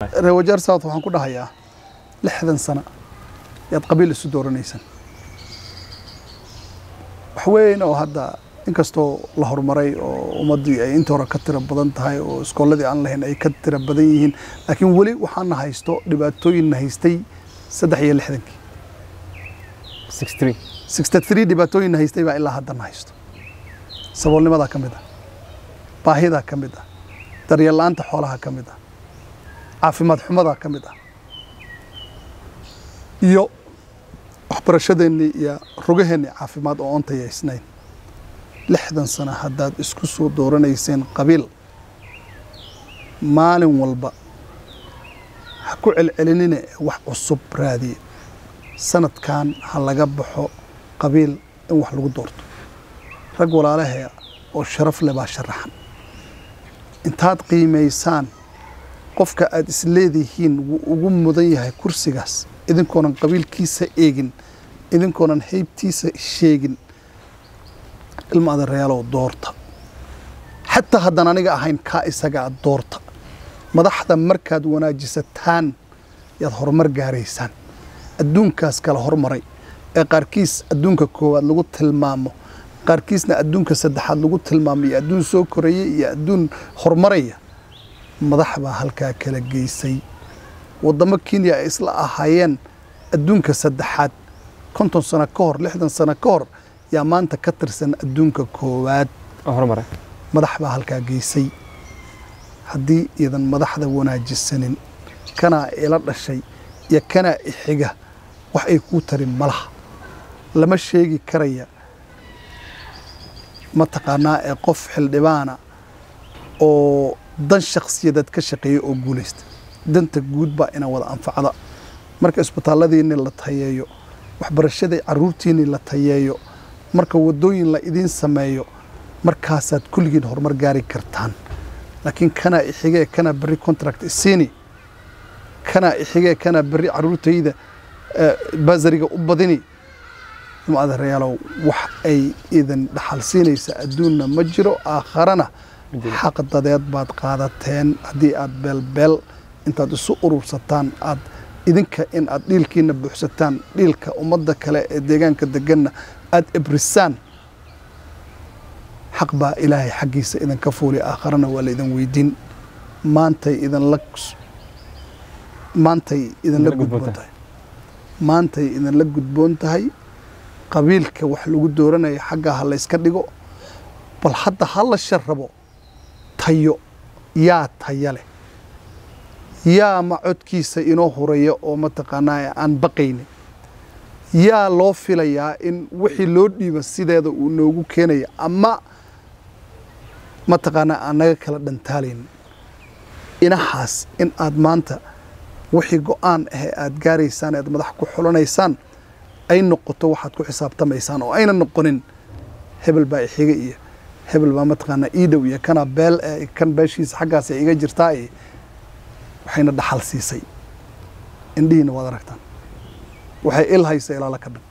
Reer Wajeer South waxaan ku dhahayaa, 60 sano yaad qabiil isu dooranaysan. Wax weyn oo hadda, inkastoo la horumaray oo ummaddii ay inta hore ka tiro badan tahay oo iskoolladii aan lahayn ay ka tiro badan yihiin, laakiin weli waxaana haysto dhibaatooyinna haystay 63-kii, 63 dhibaatooyinna haystay baa ilaa haddana haysto. Saboolnimadaa ka mid ah, baahidaa ka mid ah, daryeel la'aanta xoolaha ka mid ah, caafimaad xumadaa ka mid ah, iyo waxbarashadeennii iyo rugaheennii caafimaad oo oontayaysnayn. 60 sano haddaad isku soo dooranayseen qabiil, maalin walba ha ku celcelinine, wax cusub raadiye. Sanadkan ha laga baxo qabiil in wax lagu doorto. Rag walaalahee oo sharaf leh baa sharaxan. Intaad qiimaysaan qofka aad isleedihiin wuu ugu mudan yahay kursigaas, idinkoonan qabiilkiisa eegin, idinkoonan heybtiisa sheegin, ilma adeerayaalow doorta. Xataa haddaan aniga ahayn, kaa isagaa doorta. Madaxda markaad wanaajisataan yaad horumar gaaraysaan. Adduunkaas kala hormaray ee qaarkiis adduunka koowaad lagu tilmaamo, qaarkiisna adduunka saddexaad lagu tilmaamo, iyo adduun soo koraya iyo adduun horumaraya, madax baa halkaa kala geysay. Waddamo Kenya ay isla ahaayeen adduunka saddexaad 50 sano ka hor, 60 sano ka hor, yaa maanta ka tirsan adduunka koowaad. Madax baa halkaa geysay. Haddii iidan madaxda wanaajisanin, kanaa ila dhashay iyo kanaa ixiga wax ay kuu tarin malaha. Lama sheegi karaya mataqaanaa ee qof xildhibaana oo dan shakhsiyadeed ka shaqeeya oo guulaysta. Danta guud baa ina wada anfacda. Marka isbitaalladiinni la tayeeyo, waxbarashadii carruurtiinni la tayeeyo, marka waddooyin la idiin sameeyo, markaasaad kulligiin horumar gaari kartaan. Laakiin kanaa ixigee, kanaa berri contract isiini, kanaa ixigee, kanaa berri carruurtayda bursary-ga u badini, ilma adeerayaalow, wax ay idin dhaxal siinaysa adduunna ma jiro, aakharana xaq dadeed baad qaadateen. Haddii aad beelbeel intaad isu urursataan aad idinka in aad dhiilkiina buuxsataan, dhiilka ummadda kale ee deegaanka deganna aad ebrisaan, xaq baa Ilaahay xaggiisa idinka fuuli, aakharana waa la idin weydiin. Maantay idinla gudboon tahay, maantay idinla gudboon tahay. Qabiilka wax lagu dooranayo xaggaa ha layska dhigo. Bal hadda ha la sharrabo tayo. Yaa taya leh? Yaa ma codkiisa inoo huraya oo mataqaanaa aan baqaynin? Yaa loo filayaa in wixii loo dhiiba sideeda uu noogu keenaya ama mataqaanaa aan naga kala dhantaalaynin? Inahaas in aad maanta wixii go'aan ahe aad gaaraysaan, aad madax ku xulanaysaan, ay noqoto waxaad ku xisaabtamaysaan oo ayna noqonin hebel baa ixiga iyo hebel baa mataqaanaa ii dhow iyo kana beel kan beeshiisa xaggaas ay iga jirtaa. Iyo waxayna dhaxal siisay, indhihiina waad aragtaan, waxay il haysa ilaala ka dhan.